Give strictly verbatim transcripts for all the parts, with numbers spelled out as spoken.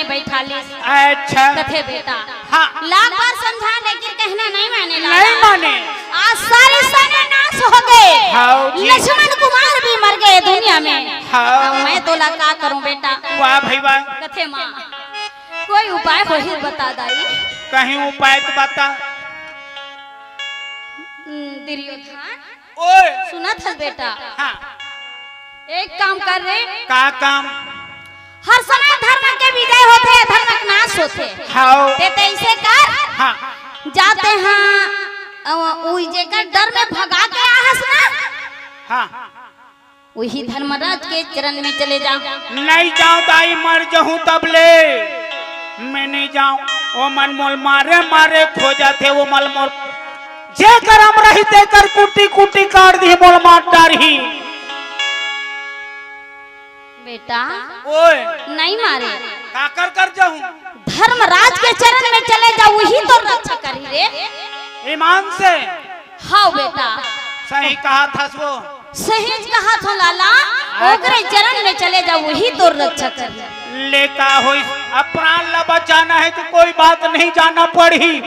बैठा लिस। अच्छा। कथे बेटा। हाँ। लाख बार समझा लेकिन कहना नहीं माने लाला। नहीं माने। आज सारे सत्यानाश हो गए। हाँ जी। लक्ष्मण कुमार भी मर गए दुनिया में। हाँ। अब मैं तोला का करूं बेटा? वाह भाई वाह। कथे माँ, कोई उपाय होही बता दाई। कहीं उपाय तो बता। हम्म, दुर्योधन। ओए। सुनत हस बेटा? हाँ। एक काम कर रे। का काम? हर समय धर्म के विजय होथे, अधर्म के नाश होथे। हाव। ते तइसे कर। हाँ। जाते हाँ, अ, उई जेकर डर में भगा के आहस ना। हाँ। उही धर्मराज के चरण में चले जा। नहीं जाऊं दाई, मर जाऊं तब ले। मैं नहीं जाऊं। ओमन मोल मारे मारे खो जाथे, ओमन मोल, जेकर हम रही तेकर कुटी कुटी काट दी, मोल मार डारही। बेटा, ओए। नहीं मारे। काकर कर जाऊं? धर्मराज के चरण में चले जा, उही तोर रक्षा करही रे। ईमान से। हाँ बेटा। सही कहा था वो। सही कहा था लाला, ओकरे चरण में चले जा, उही तोर रक्षा करही। ले का होई, अब प्राण ला बचाना है तो कोई बात नहीं, जाना पड़ही।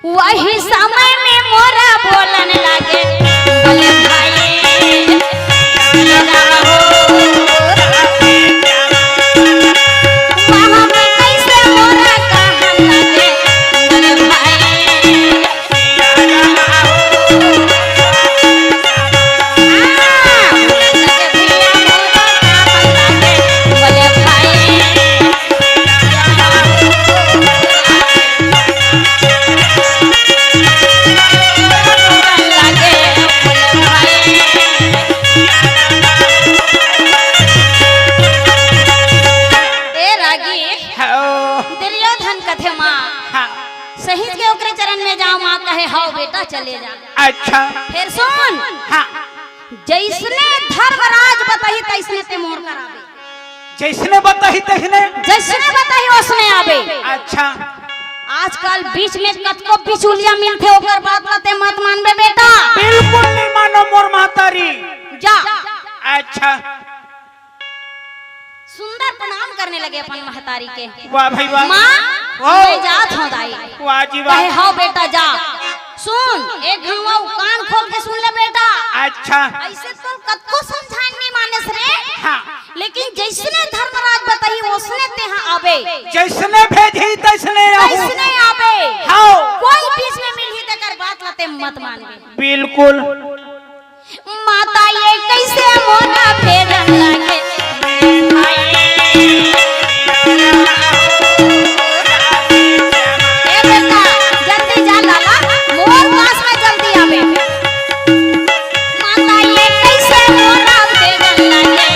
वही समय में मोरा बोलन लागे, बोले, "भाई, मेरा हो।" वहाँ में कैसे मोरा कहन लागे, बोले, "भाई, मेरा हो।" हाँ, बोले, "भाई, ए रागी, हाँ। दुर्योधन कथे माँ, हाँ। सहिज के ओकरे चरण में जाओ, माँ कहे, "हव बेटा, चले जा।" अच्छा। फिर सुन, हाँ। जैसने धर्मराज बताही, तैसने ते मोर कराबे। जैसने बताही तैसने? जैसने बताही ओसने आबे। अच्छा। आजकल बीच में कतको बिचौलिया मिलथे, ओकर बात ला ते मत मानबे बेटा। बिल्कुल नहीं मानो मोर महतारी। जा। अच्छा। सुंदर प्रणाम करने लगे अपन महतारी के। वाह भाई वाह। माँ, वाह। मैं जात हूँ दाई। वाह जी वाह। कहे, "हव बेटा, जा।" सुन, एक घंवा कान खोल के सुन ले बेटा। अच्छा। ऐसे तो कतको समझान नहीं मानस रे। हाँ। लेकिन जैसने धर्मराज बताही, ओसने तेहा आबे। जैसने भेजही, तैसने आबे। तैसने आबे। हाँ। कोई बीच में मिलही, तेकर बात ला ते मत मानबे। बिल्कुल। माता ये कैसे मोरा फेरन लागे। ए बेटा, जल्दी जा लाला, मोर पास में जल्दी आवे। माता ये कैसे मोरा फेरन लागे।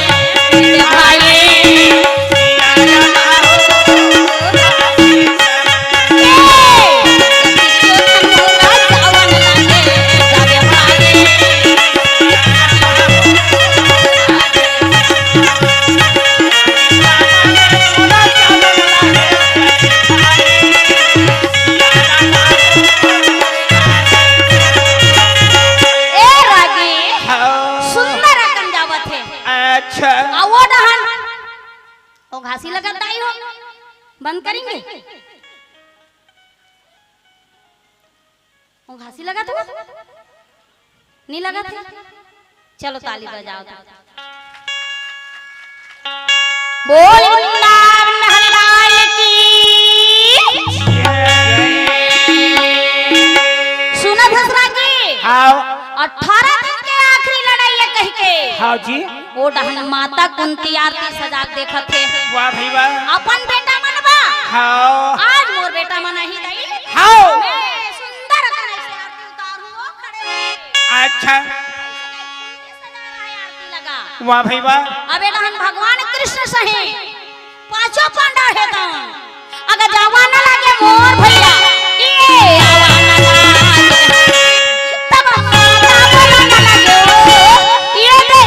ए रागी, हाँ। सुंदर अकन जावत हे। अच्छा। आ वो डहन, ओ घासी लगत दाई हो। बंद करेंगे? ओ घासी लगत हो? नहीं लगत हे? चलो ताली बजाओ तो। बोल वृंदावन हरि लाल की। सुनत हस रागी? हाँ। अठारह दिन के आखिरी लड़ाई हे कहिके। हाँ जी। ओ डहन माता कुंती आरती सजा के देखत हे। वाह भाई वाह। अपन बेटा मन बा। हाँ। आज मोर बेटा मन आही दाई। हाँ। मैं सुंदर अकन ऐसे आरती उतारूं, ओ खड़े। अच्छा। सजा रहा है आरती लगा। वाह भाई वाह। अब ए डहन भगवान कृष्ण सही। पांचों पांडव हे त अगर जावा न लागे मोर भैया, ये आवा न लागे। तब माता बोला न लागे, ये दे।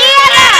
ये ला।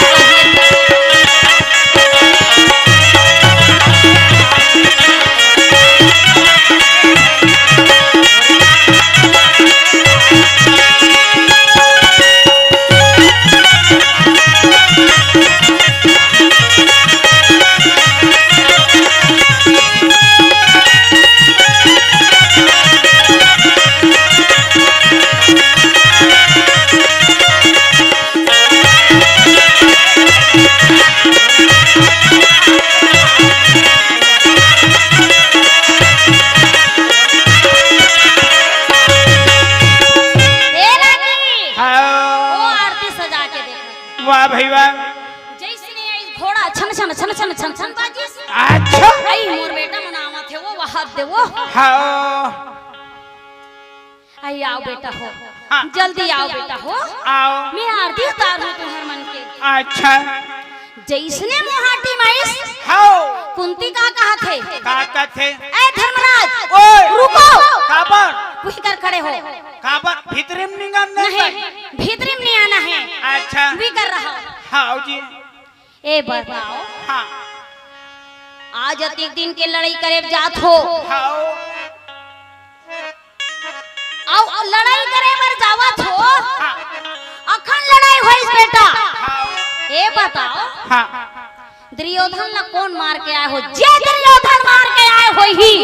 ए रानी, हाँ। वो आरती सजा के देखो। वाह भाई वाह। जैसने आई घोड़ा छन छन छन छन छन छन बाजिस। अच्छा। आई मोर बेटा मन आवत हे, वो वहाद दे वो। हाँ। आई आओ बेटा हो। हाँ। जल्दी आओ बेटा हो। आओ। मैं आरती उतारूं तुहर मन के। अच्छा। जैसने मुहाटी माइस। हाँ। कुंती का कहा थे? का कहा थे? ए धर्मराज। ओए। रुको। काबर? वही कर खड़े हो। काबर? भीतरी में निंगन नहीं नहीं, पाई? भीतरी में नहीं आना है। अच्छा। भी कर रहा। हाँ जी। ए बताओ। हाँ। आज अतिक दिन के लड़ाई करे जात हो। हाँ। अउ लड़ाई करे बर जावत हो। हाँ। अखन लड़ाई होइस बेटा। हाँ। ए बताओ। हाँ। दुर्योधन ला कोन मार के आए हो? जे दुर्योधन मार के आए होही,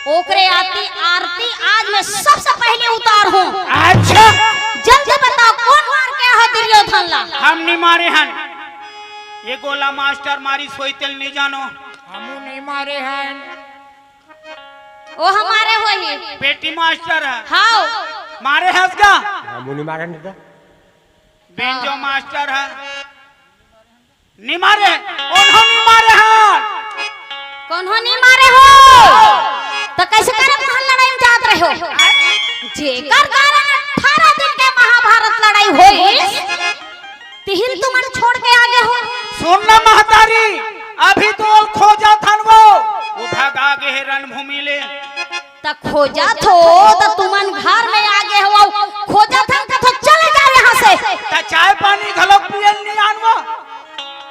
ओकरे आती आरती आज मैं सबसे पहले उतारहूं। अच्छा। जल्दी बताओ, कोन मार के आए हो दुर्योधन ला? हम नहीं मारे हन, ये गोला मास्टर मारिस होही तेला नहीं जानो। हमू नहीं मारे हन। ओ हमारे होही। पेटी मास्टर हे। हाँ। मारे हस गा? हमू नहीं मारे हन तो। बेंजो मास्टर हे। नहीं मारे, उन्हों नहीं मारे हन। कोनो नहीं मारे हो? त कैसे करे महल लड़ाई में जात रहे हो? जेकर कारण अठारह दिन के महाभारत लड़ाई होइस, तिहिन तुमन छोड़ के आगे हो। सुन ना महतारी, अभी तो खोजत हन वो, वो भगा गे हे रणभूमि ले। त खोजत हो, त तुमन घर में आगे हो, खोजत हन, कथो चले जाओ यहाँ से। त चाय पानी घलो पिए नहीं आनवो।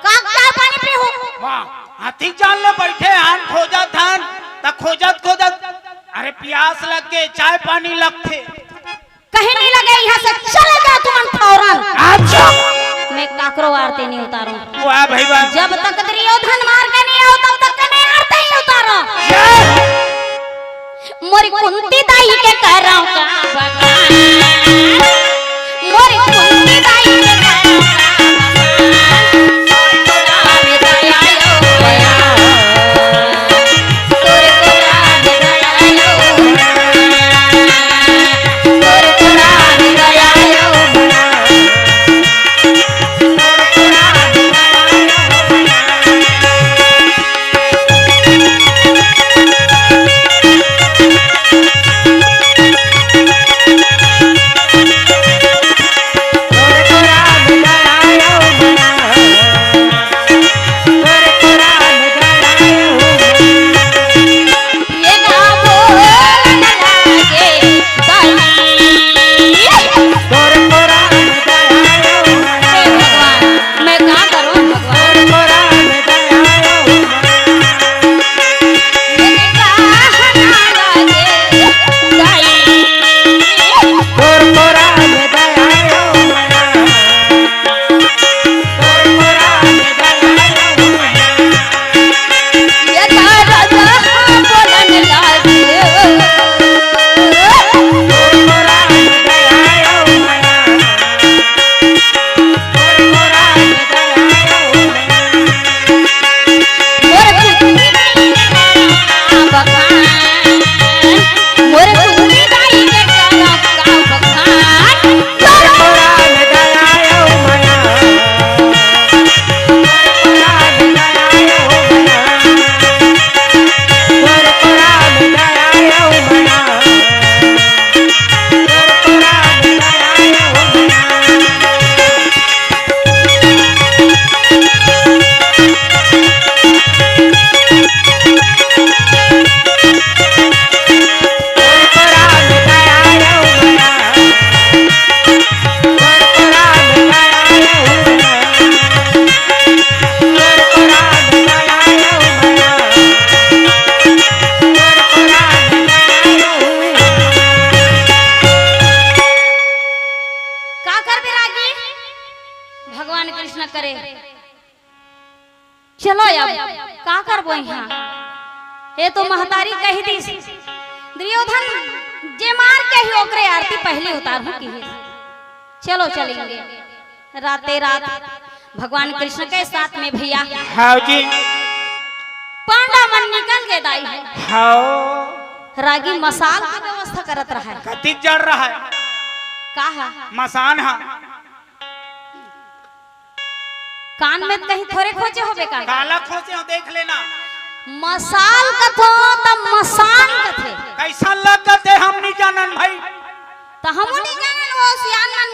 का चाय पानी पीहू? वाह, हाथी जान ले बैठे हन, खोजत हन, त खोजत खोजत, अरे प्यास लग के चाय पानी लगथे। कहीं नहीं लगे, यहाँ से चले जाओ तुमन फौरन। अच्छा। मैं काकरो आरती नहीं उतारूं। वाह भाई वाह। जब तक दुर्योधन मार के नहीं आओ, तब तक मैं आरती नहीं उतारूं। जय। मोरी कुंती दाई के करौं का बखान। मोरी कुंती दाई के करौं का बखान। तोर को राम दयालो बया। तोर को राम दयालो बया। तोर को राम दयालो बया। मैं का करूं भगवान? का करबे रागी? भगवान कृष्ण करे। चलो अब का करबो इहाँ? ये तो महतारी कहि दिस, दुर्योधन जे मार के ही ओकरे आरती पहली उतारहूँ किहिस। चलो चलेंगे। राते रात भगवान कृष्ण के साथ में भैया। हाँ जी। पांडा मन निकल गे दाई हो। हाँ। रागी मसाल के व्यवस्था करत रहय। कतिक जड़ रहय? का हा? मसान हा। कान में कहीं थोरे खोजे होबे का? काला खोजे हो, देख लेना। मसाल कथो त मसान कथे। कैसन लगत हे, हम नहीं जानन भाई। त हमू नहीं जानन, वो सियान मन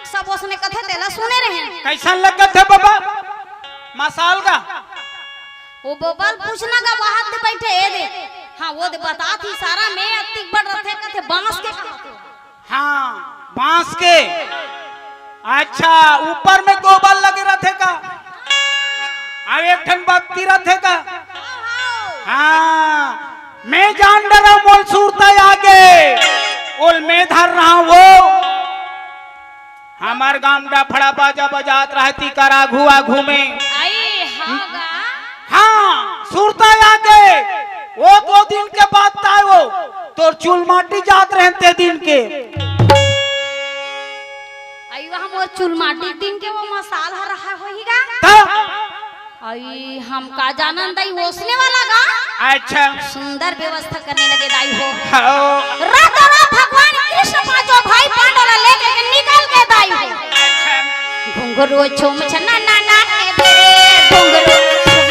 सब ओसने कथे, तेला सुने रहेन। कैसन लगत हे बाबा? मसाल का? वो बबल पूछना का बात दे बैठे, ए दे। हाँ, वो दे बतात ही सारा में अतिक बड़ रथे कथे बांस के। हाँ, बांस के। अच्छा, ऊपर में गोबर लगे रथे का? अउ एक ठन बत्ती रथे का? हाँ, मैं जान डरा मोल सुरता आगे। ओल मैं धर रहा वो। हमर गांव डफड़ा बाजा बजात रहती कर आघू आघू में। आई, हाँ गा। हाँ, सुरता आगे। वो दो दिन के बात ताय वो। तोर चुलमाटी जात रहन ते दिन के। आई, वह मोर चुलमाटी दिन के वो मसाल ह रहा होही गा। तब? आई, हम का जानन दाई, ओसने वाला गा। अच्छा। सुंदर व्यवस्था करने लगे दाई हो। हाँ। रातों रात भगवान कृष्ण पांचों भाई पांडव ला लेके के निकल के दाई हो। अच्छा। घुंघरू छुम छना ना ना रे, घुंघरू छुम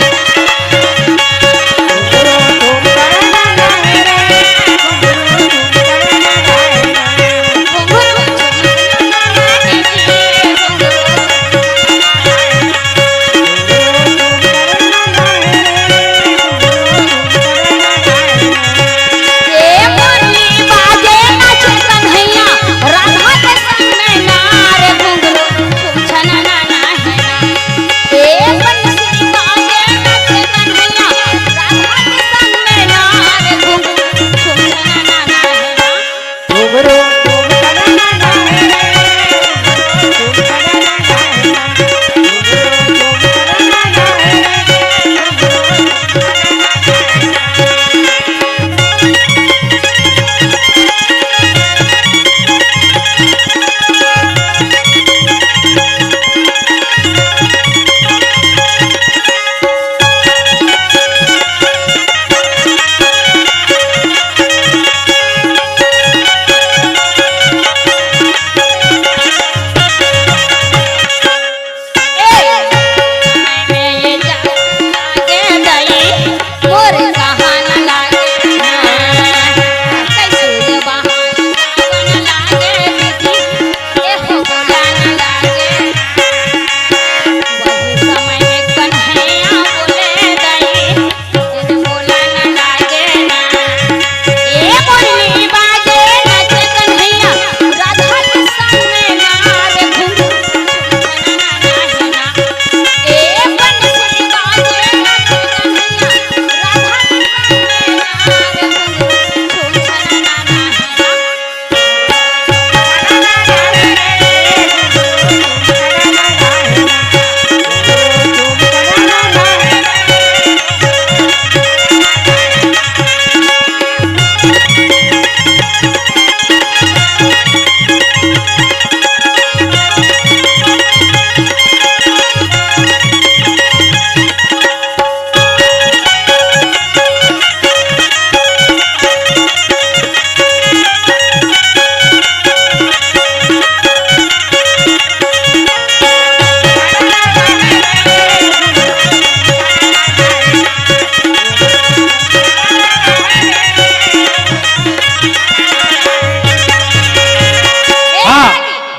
हाँ,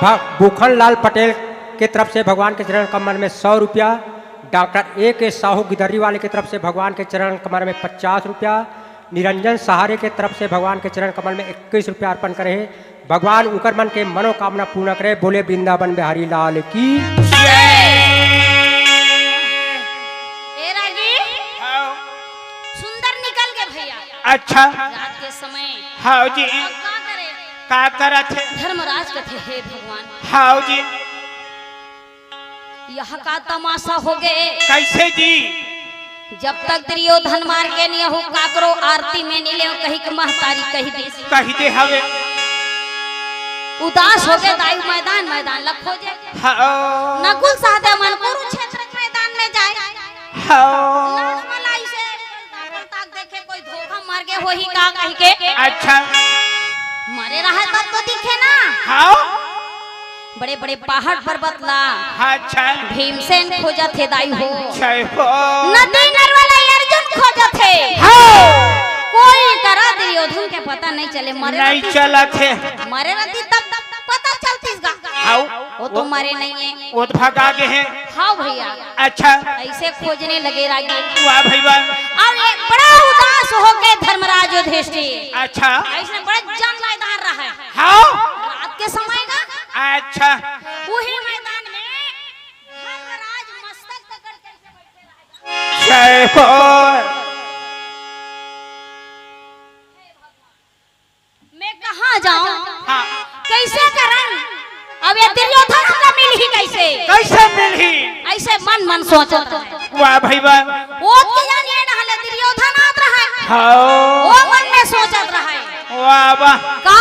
भा-, भूखन लाल पटेल के तरफ से भगवान के चरण कमल में सौ रुपया, डॉक्टर ए के साहू गिदर्री वाले के तरफ से भगवान के चरण कमल में पचास रुपया, निरंजन सहारे के तरफ से भगवान के चरण कमल में इक्कीस रुपया अर्पण करे हे। भगवान उकर मन के मनोकामना पूर्ण करे। बोले वृंदावन बिहारी लाल की। ए रागी, हाँ। सुंदर निकल के भैया। अच्छा। रात के समय। हाँ जी। अब का करे? का करत हे? धर्मराज कथे, हे भगवान। हाँ जी। यह का तमाशा होगे? कैसे जी? जब तक दुर्योधन मार के नहीं हो, काकरो आरती में नहीं ले, कही के महतारी कही दे। कही दे हवे। उदास होगे दाई, मैदान मैदान ला खोजे। हाँ। नकुल सहदेव मन कुरुक्षेत्र हाँ। लड़वाला इसे पलटा पलटा के देखे, कोई धोखा मार के होही का कहि के। अच्छा। मरे रहा तब तो दिखे ना। हाँ। बड़े बड़े पहाड़ पर्वत ला। हाँ, अच्छा। भीमसेन खोजत हे दाई हो। जय हो। नदी नरवाला अर्जुन खोजत हे। हाँ। कोई करा दुर्योधन के पता नहीं चले, मरे नहीं रहती। चलत हे। मरे रहती तब, तब पता चलतीस गा। हाँ। वो तो मरे नहीं है। वो तो भगा गे हे। हाँ भैया। अच्छा। ऐसे खोजने लगे रागी। वाह भाई वाह। और एक बड़ा उदास होके धर्मराज युधिष्ठिर। अच्छा। ऐसे बड़े जन मैदान रहा है। हाँ। रात के समय ना। अच्छा। वही मैदान में धर्मराज मस्तक पकड़ के ऐसे बैठे रहे। जय हो। मैं कहाँ जाऊं? हाँ। कैसे करन? अब ये दुर्योधन हमला मिलही कैसे? कैसे मिलही? ऐसे मन मन सोचत रहे। वाह भाई वाह। वो के जानिए ना हले दुर्योधन आत रहा है। हाँ। वो मन में सोचत रहा है। वाह वाह। का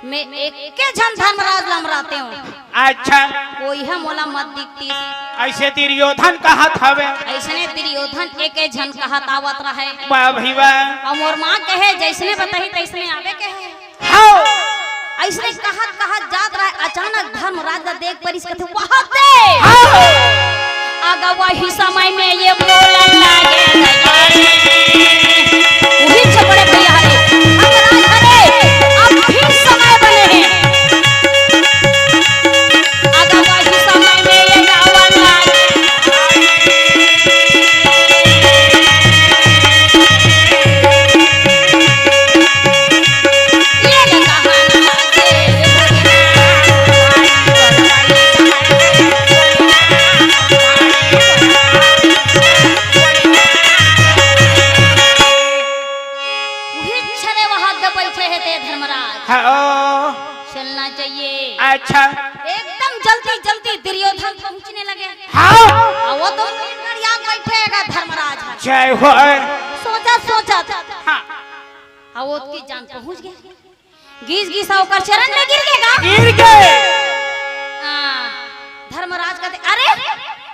मैं एके झन धर्मराज ला मराते हूँ। अच्छा। कोई है मोला मत दिखतीस। ऐसे दुर्योधन कहत हवे। ऐसने दुर्योधन एके झन कहत आवत रहे। वाह भाई वाह। और मोर माँ कहे, "जैसने बताही तैसने आबे कहे।" हाँ। ऐसने कहत कहत जात रहे, अचानक धर्मराज ला देख परिस कथे, "वाह दे।" हाँ। अगा वही समय में ये बोलन लागे, वही छपड़े भैया हरे, धर्मराज हरे, अब भी समय बने हैं। अगा वही समय में ये गावन लागे। उही छने वहां दे बैठे हे ते धर्मराज। हाँ। चलना चाहिए। अच्छा। एकदम जल्दी जल्दी दुर्योधन पहुंचने लगे। हाँ। और वो तो गड़िया बैठेगा धर्मराज। जय हो। सोचत सोचत। हाँ। और वो की जान पहुंच गए। गिस गिस ओकर चरण में गिर गे गा। गिर गे। हाँ, धर्मराज कहते, "अरे,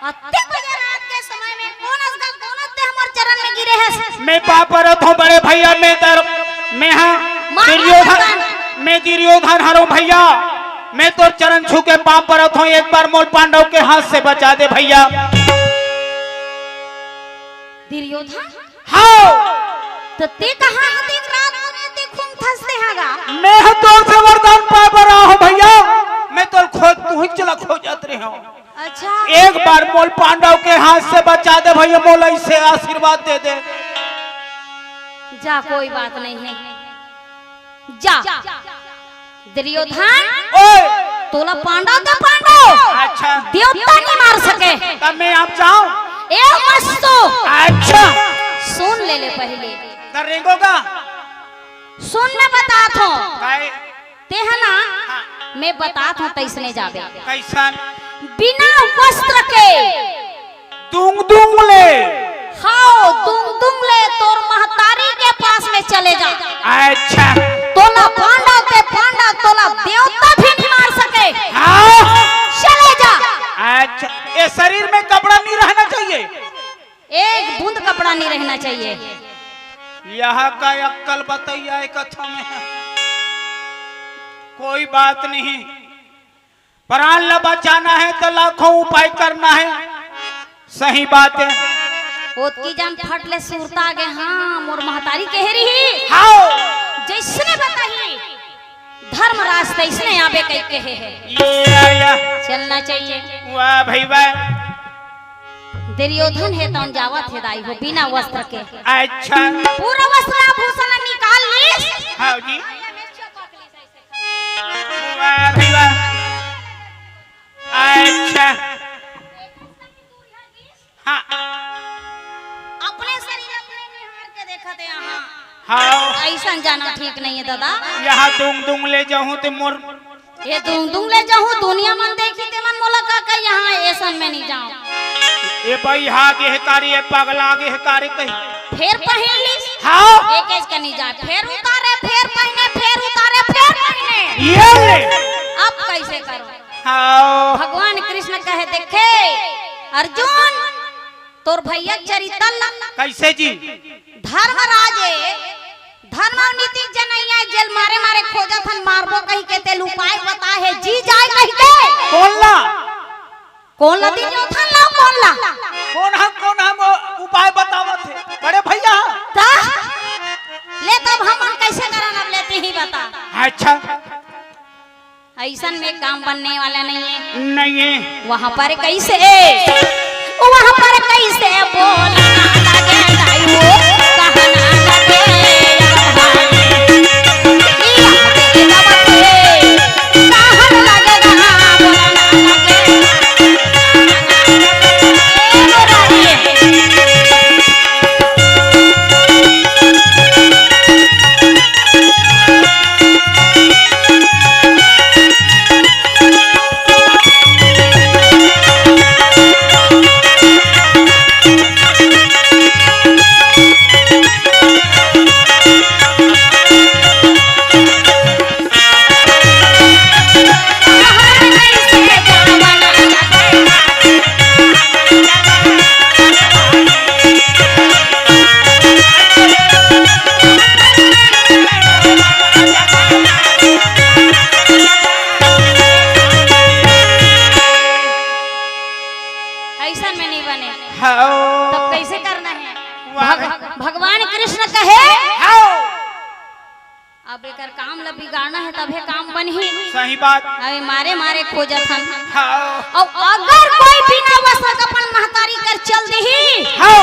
अत्ते बजे रात के समय में कोन अस गा, कोन अस ते हमर चरण में गिरे हस?" मैं पाप परत हूँ बड़े भैया, मैं तर, मैं हाँ मार दुर्योधन, मार। मैं दुर्योधन हरों भैया, मैं तोर चरण छू के पाप परत हूँ, एक बार मोल पांडव के हाथ से बचा दे भैया। दुर्योधन? हाँ। तो ते कहाँ हतिक रात में ते घूमथस ते हा गा? मैं ह तोर से वरदान पाए बर आए हूँ भैया। मैं तोर खोज, तू ही चला खोजत रहे हूँ। अच्छा। एक बार मोल पांडव के हाथ से बचा दे भैया, मोला इसे आशीर्वाद दे दे। जा, कोई बात नहीं है, जा। दुर्योधन, ओए। तोला पांडव ते पांडव। अच्छा। देवता नहीं मार सके। तब मैं आप जाऊं? ए मस्तु। अच्छा। सुन ले ले पहले। त रेंगोगा? सुन, मैं बतात हूँ। काय? ते है ना, हाँ। मैं बतात हूँ, तैसने जाबे। कैसन? बिना वस्त्र के। दुंग दुंग ले। हाँ, दुंग दुंग ले तोर महतारी के पास में चले जा। अच्छा। तोला पांडव ते पांडव, तोला देवता भी नहीं मार सके। हाँ। चले जा। अच्छा, ये शरीर में कपड़ा नहीं रहना चाहिए। एक बूंद कपड़ा नहीं रहना चाहिए। यहाँ का अक्कल बताइए कथा में। कोई बात नहीं। प्राण ला बचाना है तो लाखों उपाय करना है। सही बात है। ओतकी जान फट ले सुरता आगे, हाँ, मोर महतारी कहे रही। हाँ। जैसने बताही, धर्मराज तैसने आबे कहि कहे है। ये, ये। चलना चाहिए। वाह भाई वाह। दुर्योधन हे तौन जावत हे दाई हो, बिना वस्त्र के। अच्छा। पूरा वस्त्राभूषण निकाल ली। हाँ जी। वाह भाई वाह। अच्छा। हाँ। अपने शरीर अपने निहार के देखत हे यहाँ। हाँ। ऐसन जाना ठीक नहीं है दादा। यहाँ दुंग दुंग ले जाऊँ तो मोर ये दुंग दुंग ले जाहूँ, दुनिया मन देखी ते मन मोला का कही, यहाँ ऐसन में नहीं जाऊँ। ये बइहा गे हे कारी, ये पगला गे हे कारी कही। फेर पहिन ली। हाँ। एक एज का नहीं जाए, फेर उतारे, फेर पहिने, फेर उतारे, फेर पहिने। ये ले। अब कैसे करो? हाँ। भगवान कृष्ण कहे, देखे अर्जुन, तोर भैया के चरित्र ला। कइसे जी? धर्मराज ए, धर्म अउ नीति के जनइया ए, जेला मारे मारे खोजत हन, मारबो कहिके तेला उपाय बताय हे, जी जाय कहिके। कोन ला? कोन ला? दुर्योधन ला, कोन ला? कोन हम, कोन हम उपाय बतावत हे? बड़े भैया। त ले, तब हमन कइसे करन, अब ले तिही बता। अच्छा। अइसन में काम बनने वाला नइ हे। नइ हे। वहाँ पर कइसे, वहाँ पर कइसे बोलना लगे दाई वो, कहना लगे अब भाई। ई आगे दबा के कहन लगे गा, बोलना लगे। ए मोरा रे। अइसन में नइ बने। हव। तब कइसे करना हे? वाह भग-, भाई। भगवान कृष्ण कहे, हव। अब एकर काम ल बिगाड़ना हे, तभे काम बनही। सही बात। अबे मारे मारे खोजत हन। हव। अउ अगर कोई बिना वस्त्र के अपन महतारी कर चल दिही, हव।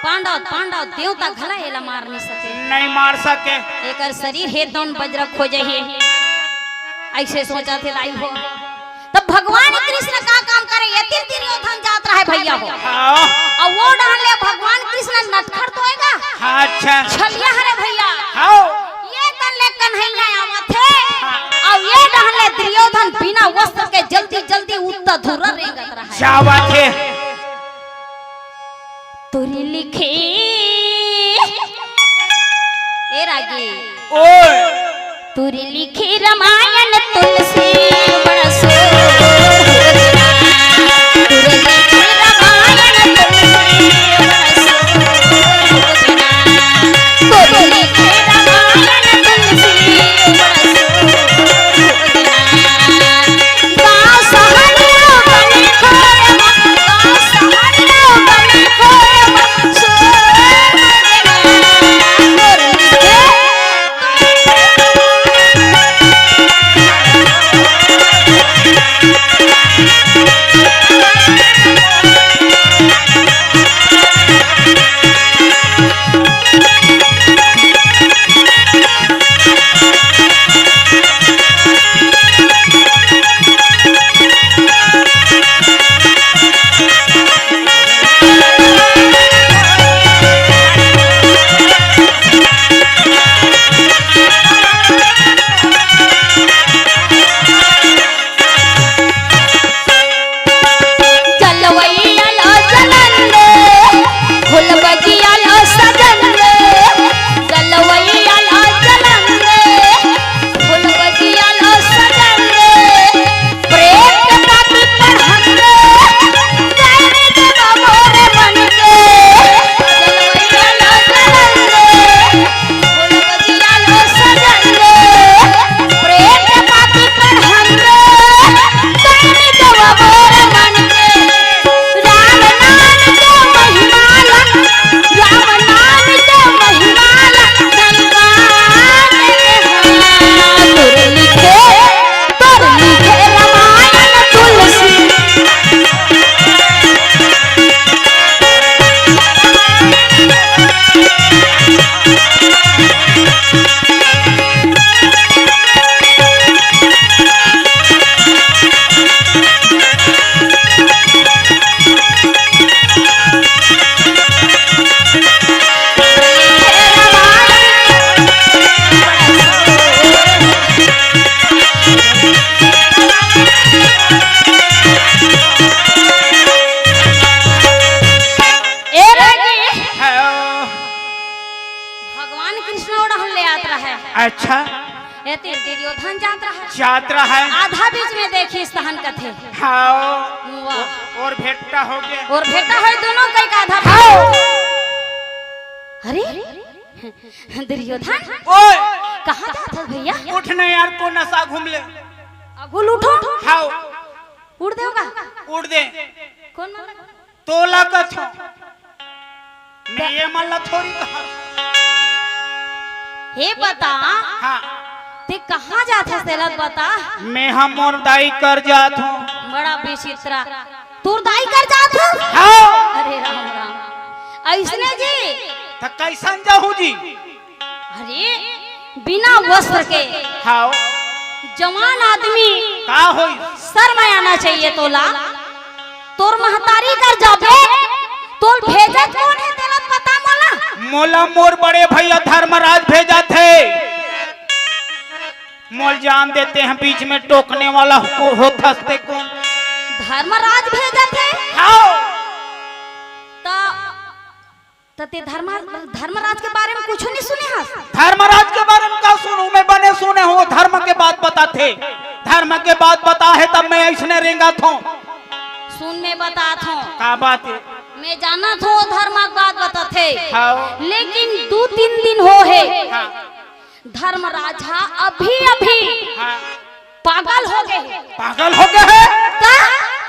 पांडव, पांडव देवता घला एला मार नइ सके। नइ मार सके। एकर शरीर हे तउन बजरंग खोजही। अइसे सोचत हे दाई हो। तब भगवान कृष्ण का काम करे, एती दुर्योधन जात रहे भैया हो। हाँ। अउ वो डहन ले भगवान कृष्ण नटखट तो होएगा। हाँ, अच्छा। छलिया हरे भैया। हाँ। ये तन ले कन्हैया आवत हे। हाँ। अउ ये डहन ले दुर्योधन बिना वस्त्र के जल्दी जल्दी उत्ता धुर्रा रेंगत रहे। जावत हे। तुरी लिखे, ए रागी। ओए। तुरी लिखे रामायण तुलसी बड़ा सो। तुरी लिखे रामायण तुलसी बड़ा सो। तुरी लिखे रामायण तुलसी बड़ा सो। तेर दुर्योधन जात रहा। जात रहा है। आधा बीच में देखिस तहन कथे। हाव। वाह। और भेंटा हो गया। और भेंटा होय दोनों कई का आधा। हाव। अरे दुर्योधन। ओए। कहाँ जात हस भैया? उठ न यार, को नशा घूम ले। अगुल उठो। हाव। उड़ देवगा। उड़ दे। कौन मन? तोला कथो। मैं ये मन ला थोड़ी कहा। हे बता। हाँ। ते कहाँ जात हस तेला बता। मैं हम मोर दाई कर जात हूँ। बड़ा विचित्र। तोर दाई कर जात हस? हाँ। अरे राम राम। ऐसने जी। त कैसन जाहूँ जी? अरे बिना वस्त्र के। हाव। जवान आदमी। का होई? शर्म आना चाहिए तोला। तोर महतारी कर जाबे, तोल भेजत कौन हे तेला पता मोला? मोला मोर बड़े भैया धर्मराज भेजत हे। मोल जान देते हैं, बीच में टोकने वाला हो, होत हस ते कौन? धर्मराज भेजत हे? हाव। त त ते धर्म, धर्मराज के बारे में कुछु नहीं सुने हस? धर्मराज के बारे में का सुनूं? मैं बने सुने हूँ, धर्म के बात बताथे। धर्म के बात बताथे तब मैं ऐसने रेंगत हूँ। सुन, मैं बतात हूँ। का बात हे? मैं जानत हूँ, धर्म के बात बताथे। हाँ। लेकिन दू तीन दिन हो हे। हाँ। धर्मराज हा अभी अभी हाँ। पागल हो गए हे। पागल हो गए हे? का?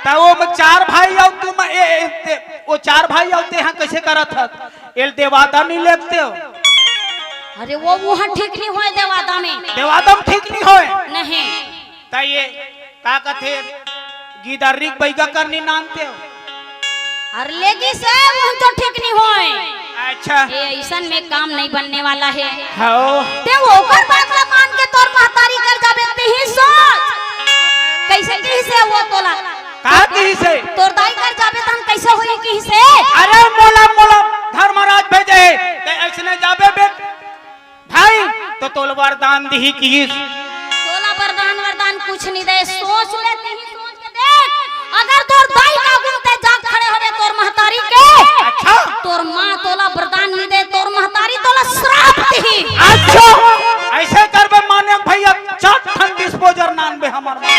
त वो म-, चार भाई अउ तुम, ए, ए, ते, वो चार भाई अउ ते हा कैसे करत हस? एल देवादा नहीं लेते हो? अरे वो मुहा ठीक नहीं होय देवादा में। देवादा में ठीक नहीं होय? नहीं। त ये का कथे, गिदर्री के बैगा करनी नानते हो? अरे लेगी से मुंह तो ठीक नहीं होय। अच्छा। ये ऐसन में काम नहीं बनने वाला है। हो। ते ओकर बात ला मान के तोर महतारी कर जाबे, ते ही सोच। कैसे किहिसे वो तोला? का किहिसे? तोर दाई कर जाबे तहन कैसे होई किहिसे? अरे मोला, मोला धर्मराज भेजे हे, ते ऐसने जाबे बे। भाई, तो तोला वरदान दिही किहिस। तोला वरदान, वरदान कुछ नहीं दे, सोच ले, तिही सोच के देख। अगर तोर दाई का गुण ते जाग खड़े होबे तोर महतारी के, अच्छा। तोर माँ तोला वरदान नहीं दे, तोर महतारी तोला श्राप दिही। अच्छा, ऐसे करबे मान्य भैया, चार ठन डिस्पोजर नानबे हमर माँ।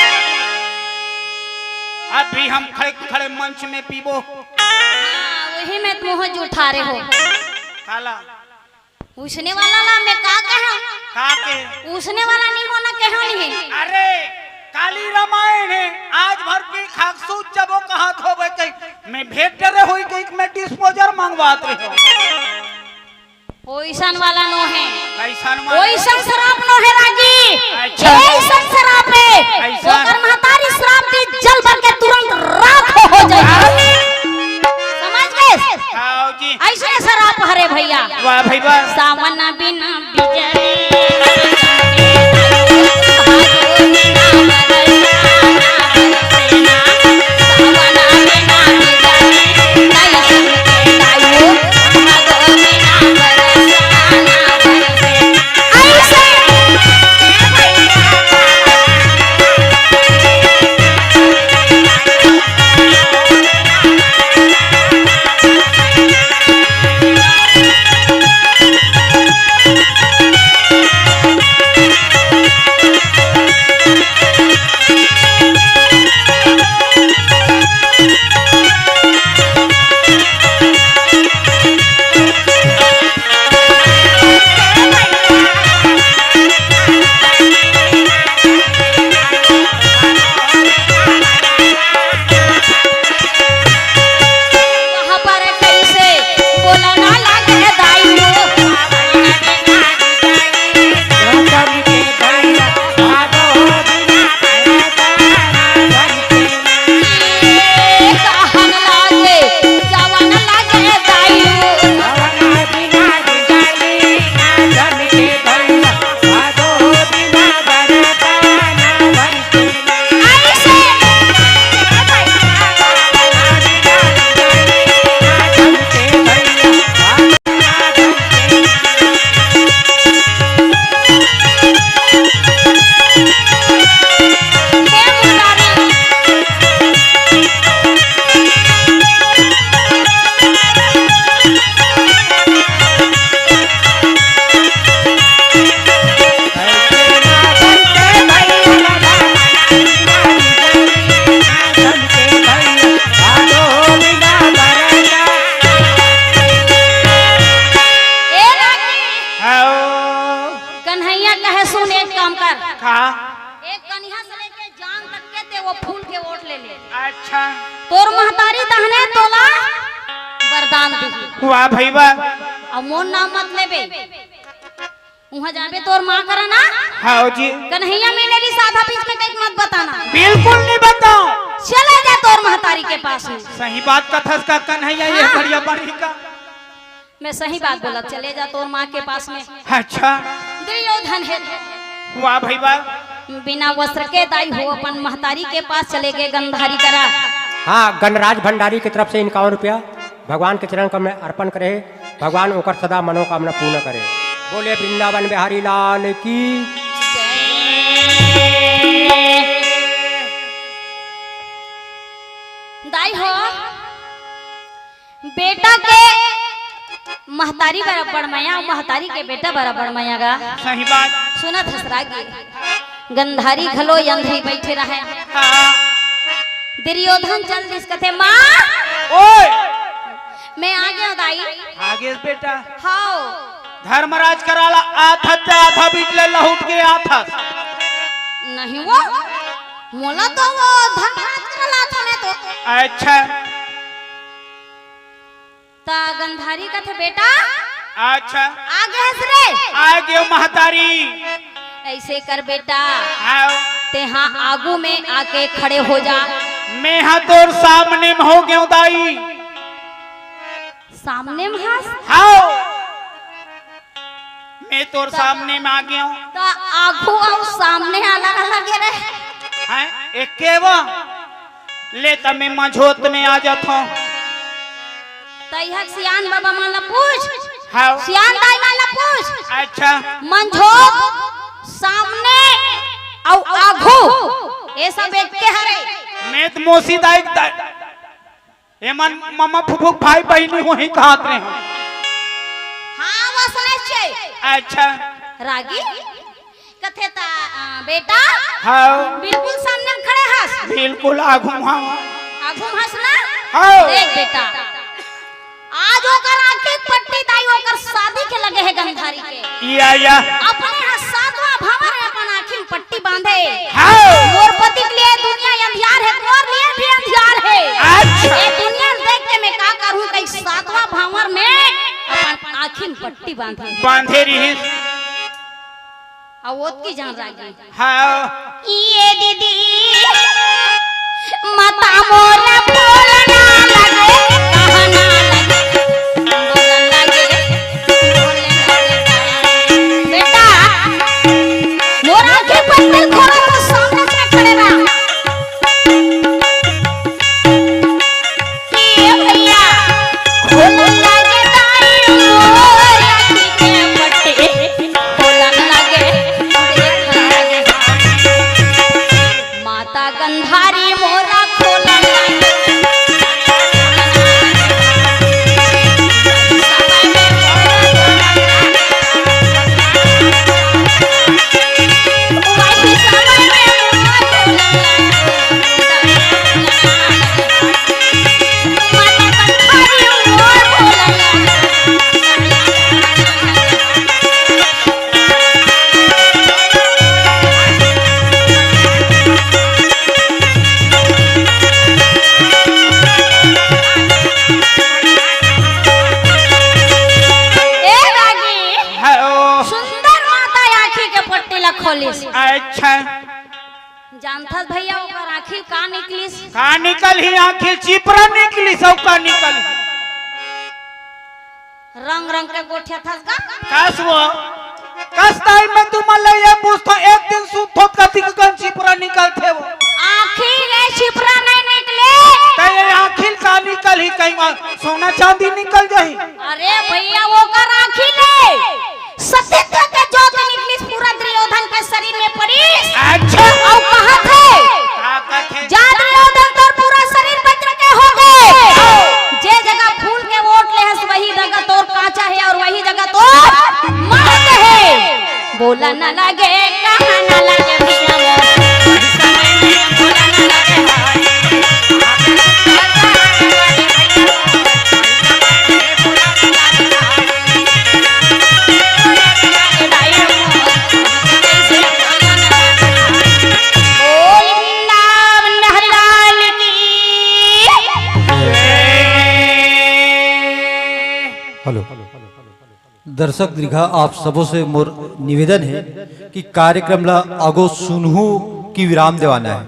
अभी हम खड़े खड़े मंच में पीबो। हाँ, वही में मुँह जुठारे हो। काला। उसने वाला ला मैं का कहा? का के? उसने वाला नहीं होना कहो नहीं। अरे, काली रामायण है, आज भर पी खाक सूत जबो कहा थोबे कहीं। मैं भेंट डरे होई कहीं मैं डिस्पोजर मंगवात रहे हो। ओइसन वाला नो है। कैसन वाला? ओइसन श्राप नो है रागी। अच्छा। ओइसन श्राप है। ऐसा? ओकर महतारी श्राप दी जल बन के तुरंत राख हो जाए। समझ गए? हाँ जी। ऐसे श्राप हरे भैया। वाह भाई वाह। सावन बिना बिजली वाह भई वाह। अउ मोर नाम मत लेबे। उहाँ जाबे तोर माँ करा ना। हाँ जी। कन्हैया मिले रहिस आधा बीच में कहीं मत बताना। बिल्कुल नहीं बताओं। चले जा तोर महतारी के पास में। सही बात कथस का कन्हैया, ये हाँ। बढ़िया बनी का। मैं सही बात बोला, चले जा तोर माँ के पास में। अच्छा। दुर्योधन हे। वाह भई वाह। बिना वस्त्र के दाई हो अपन महतारी के पास चले गे गंधारी करा। हाँ, गणराज भंडारी की तरफ से इक्यावन रुपया। भगवान के चरण कमल में अर्पण करे, भगवान ओकर सदा मनोकामना पूर्ण करे। बोले वृंदावन बिहारी लाल की। दाई हो, बेटा के महतारी बराबर मया, महतारी के बेटा बराबर मया गा। सही बात। सुनत हस रागी। गंधारी घलो अंधरी बैठे रहे। हाँ। दुर्योधन चल दिस कथे, "माँ, ओए! मैं आ गया दाई।" आ गेस बेटा। हाओ। धर्मराज करा ला आथस ते आधा बीच ले लहुट के आथस। नहीं वो, मोला तो वो धर्मराज करा ला आथस मैं तो। अच्छा। त गंधारी कथे, "बेटा, अच्छा। आ गेस रे?" आ गेंव महतारी। ऐसे कर बेटा, हाँ। तेहा आगू में आके खड़े हो जा। मैं हा तोर सामने में हो गेंव दाई। सामने में हस? हाँ। मैं तोर सामने में आ गेंव। त आगू अउ सामने अलग अलग रे। हैं? एके वा? ले त मैं मझोत में आ जाथों। तइहा सियान बाबा मन ला पूछ। हाँ। सियान दाई मन ला पूछ। अच्छा। मझोत, सामने अउ आघू, ये सब एके हरे। मैं त मोसी दाई दा-, एमन ममा फुफू भाई बहिनी होही कहत रहे। हाँ, वो सुने छे। अच्छा। रागी? कथे त, अ, बेटा, हाँ। बिल्कुल सामने में खड़े हस। बिल्कुल आगू में हस। आगू में हस ना? हाँ। देख बेटा, आज ओकर आँखी के पट्टी दाई ओकर शादी के लगे हे गंधारी के। या, या। अपने हा सातवां भांवर हे अपन आँखी में पट्टी बांधे। हाँ। मोर पति के लिए दुनिया अंधियार हे, तोर लिए भी अंधियार हे। अच्छा। ये दुनिया देख के मैं का करूँ, कहीं सातवां भांवर में अपन आँखी में पट्टी बांधे। बांधे रहिस। अउ ओतकी जान रागी। हाँ। ये दीदी, माता मोरा बोलना लगे, कहना लगे, बोलना लगे, बोलना लगे। बेटा, मोर आँखी के पट्टी खोला तो सामने से खड़े रहा। ए भैया, खोलन लागे दाई मोर आँखी के पट्टी, खोलन लागे, देखा रे। माता गंधारी मोरा खोलन लागे। ए रागी, हाँ, ओ। सुंदर माता आँखी के पट्टी ला खोलिस। अच्छा। जानथस भैया, ओकर आँखी का निकलिस? का निकलही? आँखी चिपरा निकलिस, अउ का निकलही? रंग रंग के गोठियाथस का? कस वो? कस time में तुमन ला ये पूछथों, एक दिन सुतथों त कतिक कन चिपरा निकलथे वो? आँखी ले चिपरा नहीं निकले। त ये आँखी ल का निकलही? कहीं वहाँ सोना चांदी निकल जाही? अरे भैया, ओकर आँखी ले सतीत्व के जोत निकलिस, पूरा दुर्योधन के शरीर में पड़िस। अच्छा। अउ कहत हे, का कहत हे? जा दुर्योधन, तोर पूरा शरीर वज्र के हो गे। जे जगह फूल के ओट ले हस, वही जगह तोर कांचा हे अउ वही जगह तोर महक हे। बोला न लगे, कहा न लगे भैया मोर। हेलो। दर्शक दीर्घा, आप सबो से मोर निवेदन हे कि कार्यक्रम ला आगो सुनहू की विराम देवाना हे,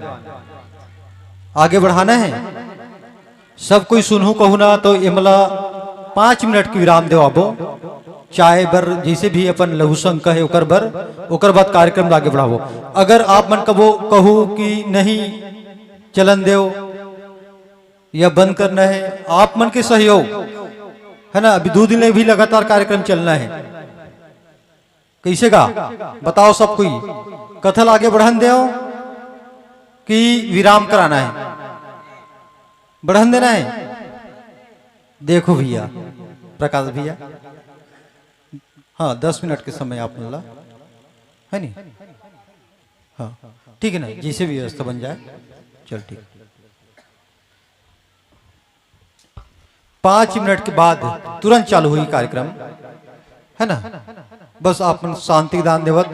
आगे बढ़ाना हे। सब कोई सुनहू कहू ना तो एमला पाँच मिनट की विराम देवाबो, चाय बर जैसे भी अपन लघु शंका हे ओकर बर, ओकर बाद कार्यक्रम ला आगे बढ़ाबो। अगर आप मन कबो कहू कि नहीं चलन देव या बंद करना हे, आप मन के सहयोग हे ना, अभी दो दिन ले भी लगातार कार्यक्रम चलना हे। कैसे गा बताओ सब कोई, कथा ला आगे बढ़न देव कि विराम कराना हे? बढ़न देना हे। देखो भैया, प्रकाश भैया, हाँ, दस मिनट के समय आप मन ला, हे नी? हाँ, ठीक हे ना, जैसे भी व्यवस्था बन जाए। चल ठीक। पाँच मिनट के बाद तुरंत चालू होही कार्यक्रम, हे ना? बस आप मन शांति के दान देवत